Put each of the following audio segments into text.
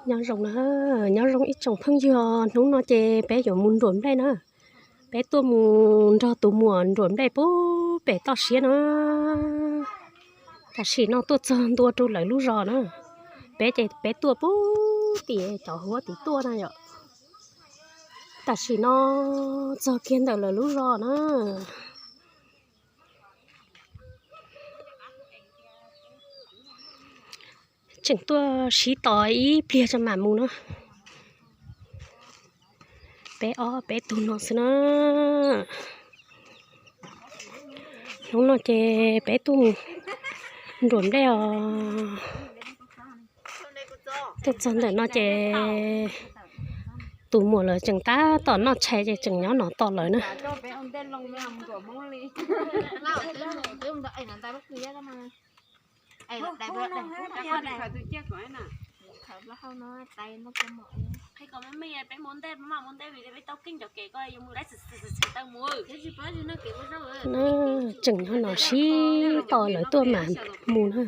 Nyob zoo na, nyob zoo ib tsoom phooj ywg, hnub no ces peb yuav mus nruam nplej na. Peb tuaj mus nrog tus muam nruam nplej puag pem toj siab no. Tam sim no tuaj txog ntua rau lawv lub zos na. Peb ces peb tuaj puag tim cov huab tim tuaj na yom. Tam sim no txog kiag ntawm lawv lub zos na. Tseem tuaj sib tos ib pliag tso mam mus na. Peb ob peb tug no xwb na. Hnub no ces peb tuaj mus nruam nplej os. Tuaj txog ntawm no ces tus muam lawv tseem tab tom noj tshais ces tseem nyob no tos lawv na. Tseem nyob no sib tos lawv tuaj mam mus na.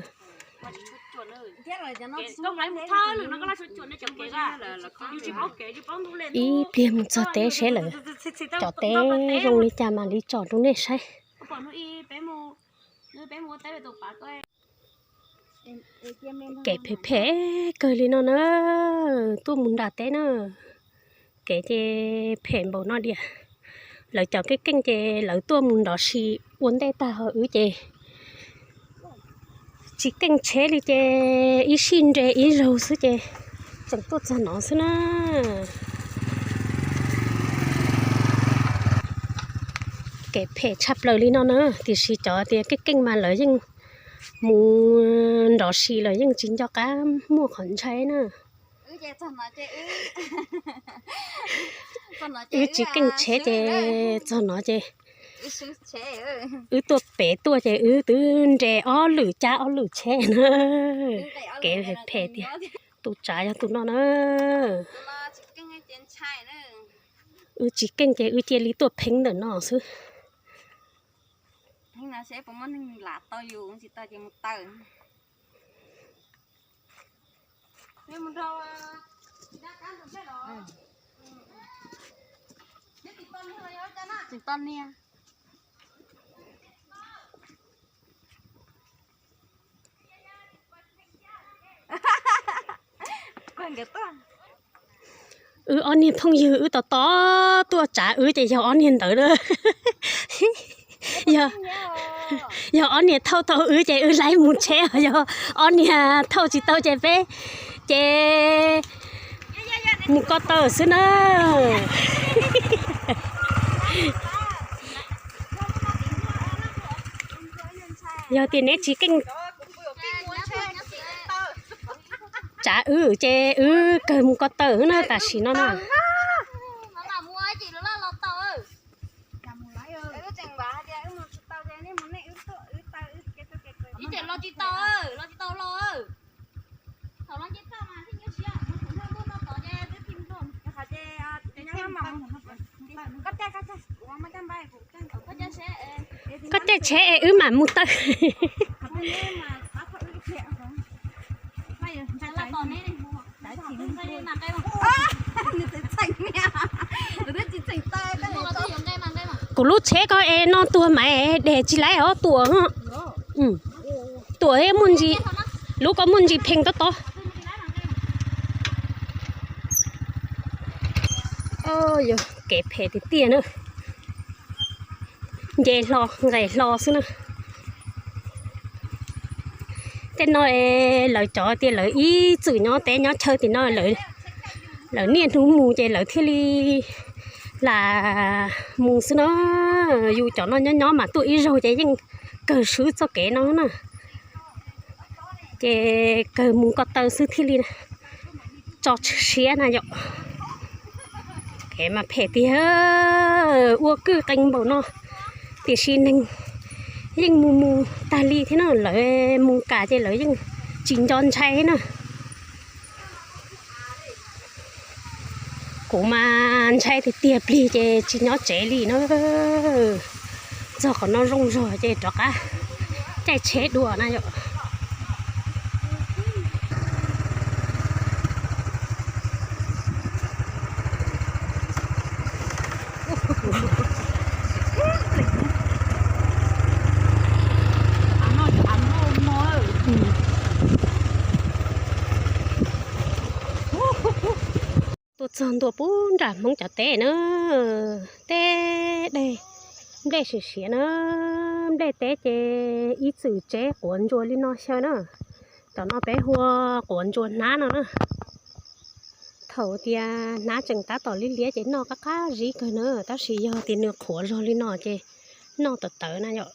Ib pliag mus txog teb seb lawv cov teb zoo li cas mam li tsom rau nej saib. Kev phem phem kawg li no na, tuaj mus nram teb na, kev ces phem npaum no diam. Lawv cov keej keej ces lawv tuaj mus nrov si ua ntej tag, ho wb ces tsis keej tsheb li ces ib sij nres ib zaug xwb ces tseem tuaj txog no xwb na. Kev phem tshaj plaws li no na, tiam sis cov tias keej keej mas lawv yeej mus nrov si, lawv yeej tsis nco qab muaj qhov ntshai na. Wb tsis keej tsheb ces txog no ces wb tuaj pem tuaj ces wb twb nres ob lwm cab ob lwm tsheb na. Kev phem tiag. Tus tsav yog tus no na. Wb tsis keej ces wb cia li tuaj pheeb ntawm no xwb. Wb ob niag phooj ywg wb tos tos tuaj tsav wb ces yog ob niag ntawd na. Yog ob niag thauj tau wb ces wb laib mus tsheb, yog ob niag thauj tsis tau ces peb ces mus ko taw xwb na. Yog tias neb tsis keej tsav wb ces wb kawg mus ko taw na tam sim no na. Koj caij tsheb es wb mam mus taw. Kuv lub tsheb ko es no tuag mas deg tsis laib os Tuam. Tuam muaj ntsis, lub ko muaj ntsis pheej tob tob. Kev phem tiag tiag na. Nce hlo nqes hlo xwb na. Tej no lawv cov tias lawv ib txwm nyob teb nyob chaw tim no, lawv niaj hnub mus ces lawv thiaj li lam mus xwb na. Yus cov no nyob nyob mas tuaj ib zaug ces yeej kawg swb txoj kev no na. Ces kawg mus ko taw xwb thiaj li tso siab na yom. Kev mas phem tiag, ua kwj qees npaum no, tiam sis neeg yeej mus mus tag li thiab na, lawv mus kam ces lawv yeej tsis nco ntshai na. Kuv mas ntshai tiag tiag plig ces tsis nyob tsev li na. Txog qhov no zoo zog ces rov qab caij tsheb dua na yom. Tuaj txog ntua pub nram Hmoob cov teb na, teb dej, nplej siav siav na, nplej teb ces ib txwm tseb quav ntsuas li no xyaw na. Cov no peb hu ua quav ntsuas hnab no na. Thaum tias hnab tseem tab tom liab liab ces noj qab qab zib kawg na, tab sis yog tias nws qhuav zog li no ces noj tawv tawv na yom.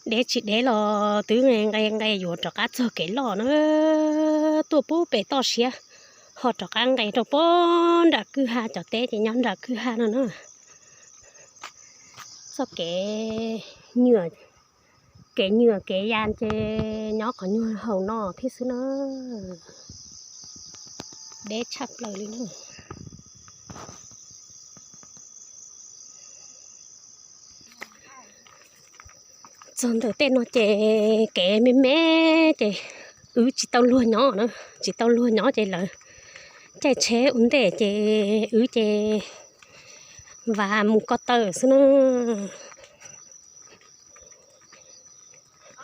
Deb tsis deb los twb nqe nqe nqe yuav rov qab txog kev loj na, tuaj pub pem toj siab, ho rov qab nqe rau pem nram kwj ha, cov teb ces nyob nram kwj ha no na. Txoj kev nyuam, kev nyuam kev ya ces nyob qhov nyuag hauv no thiab xwb na. Deb tshaj plaws li na. Txog ntawm tej no ces kev me me ces wb tsis tau luag nyob na, tsis tau luag nyob ces lawv caij tsheb ua ntej ces wb ces vas mus ko taw xwb na.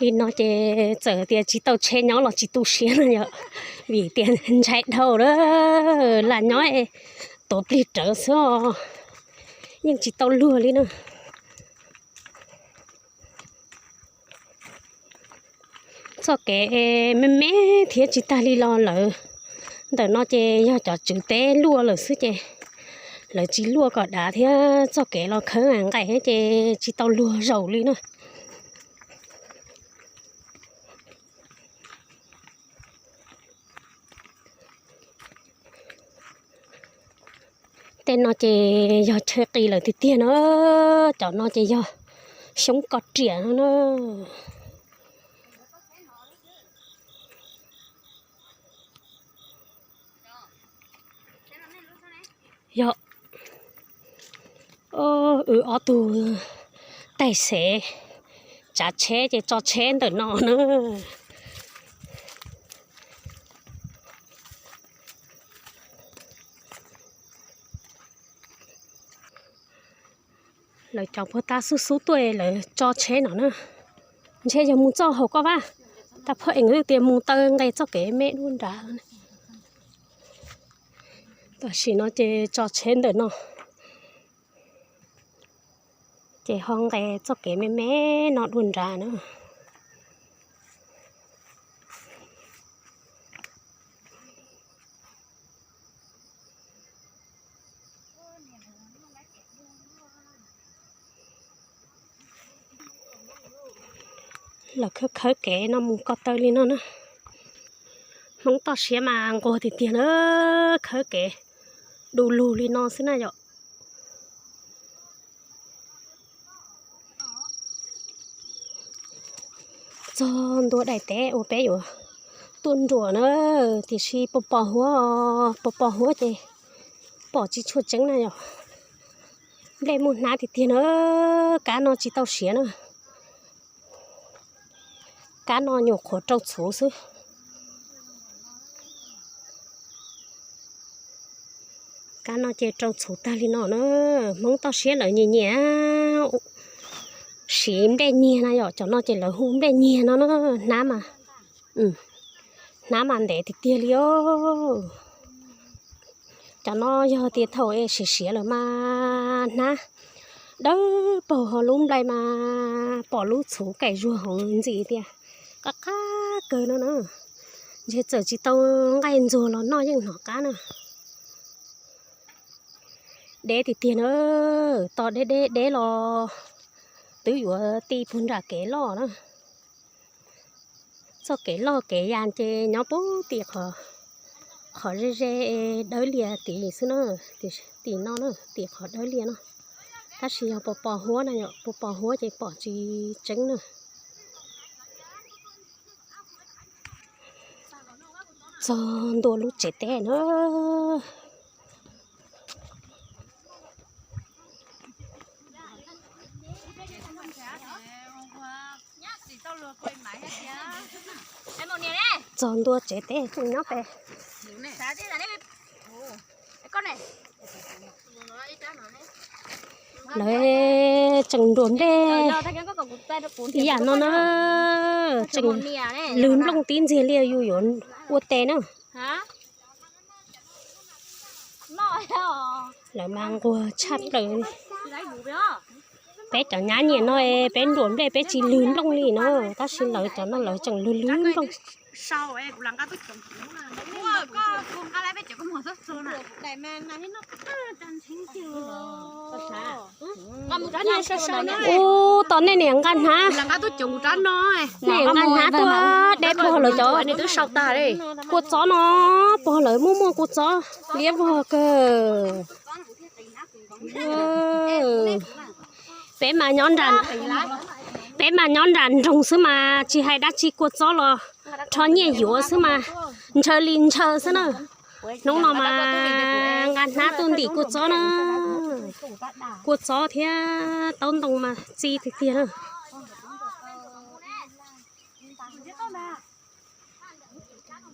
Li no ces txawm tias tsis tau tsheb nyob los tsis tu siab na yom, vim tias ntshai dhau lawm, lam nyob tuav plig rawv xwb os, yeej tsis tau luag li na. Txoj kev me me thiab tsis tag li los lawm. Ntawm no ces yog cov tswv teb luaj lawm xwb ces lawv tsis luaj kom dav thiab, txoj kev los khawb nqaim ces tsis tau luag zaum li na. Tej no ces yog chaw qis lawm tiag tiag na, cov no ces yog xyoob koj riam no na. Yog wb ob tug taig xev tsav tsheb ces tso tsheb ntawm no na. Lawv cov puag ta xub xub tuaj lawv tso tsheb no na. Ntshe yog mus txoj hauv koj vaj, tas phoj ees tias mus taw nqe txoj kev me dua nrad. Tam sim no ces tso tsheb ntawm no, ces ho nqe txoj kev me me no dua nrad na. Lawv khawb khawb kev no mus ko taw li no na. Hmoob toj siab mas nquag tiag tiag na, khawb kev du lug li no xwb na yom. Txog ntua daim teb uas peb yuav tuaj nruam na, tiam sis pos pos huab, pos pos huab ces pom tsis tshua tseeb na yom. Nplej muaj hnab tiag tiag na, kab no tsis tau siav na. Kab no nyuam qhuav rau txhuv xwb. Kab no ces rau txhuv tag li no na. Hmoob toj siab lawv nyiam nyiam siv nplej nyiag na yom, cov no ces lawv hu nplej nyiag no na. Hnab mas, hnab mas ntev tiag tiag li os. Cov no yog tias thaum es siav siav lawm mas hnab dawb paug, ho lub nplej mas pom lub txhuv kaim zuag hauv ntxim tias qab qab kawg no na. Ntshe txawm tsis tau nqaij ntxuag los noj yeej hnov qab na. Deb tiag tiag na, tos deb deb deb los twb yuav ti puag nram kev loj na. Txoj kev loj kev ya ces nyob puag tim qhov, qhov ze ze dawb lias tid xwb na, tim no na, tim qhov dawb lias no. Tab sis yog pos pos huab na yom, pos pos huab ces pom tsis tseeb na. Txog ntua lub tsev teb na. Txog ntua tsev teb nyob pem. Lawv tseem nruam nplej ib yam no na, tseem lwg nplooj tib ntxiag li yus yuav ua tes na. Lawv mas nquag tshaj plaws. Peb cov nyab nyiam no peb nruam nplej peb tsis lwg nplooj li no, tab sis lawv cov no lawv tseem lwg lwg nplooj. Ub, tos nej niam nqa hnav, nej nqa hnav tuaj de puag lawv cov kua txob no, puag lawv muaj muaj kua txob liab vog kawg. Peb mas nyob nram, peb mas nyob nram nroog xwb mas tsis hais dab tsi, kua txob los rho nyiaj yuav xwb mas, ntshaw li ntshaw xwb na. Hnub no mas nqa hnab tuaj ntim kua txob na, kua txob thiab taub ntoo mas txi tiag tiag na.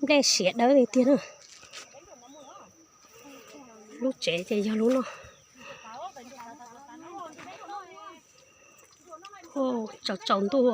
Nplej siav dawb li tiag na. Lub tsev ces yog lub no. Tsaus tsaus ntuj.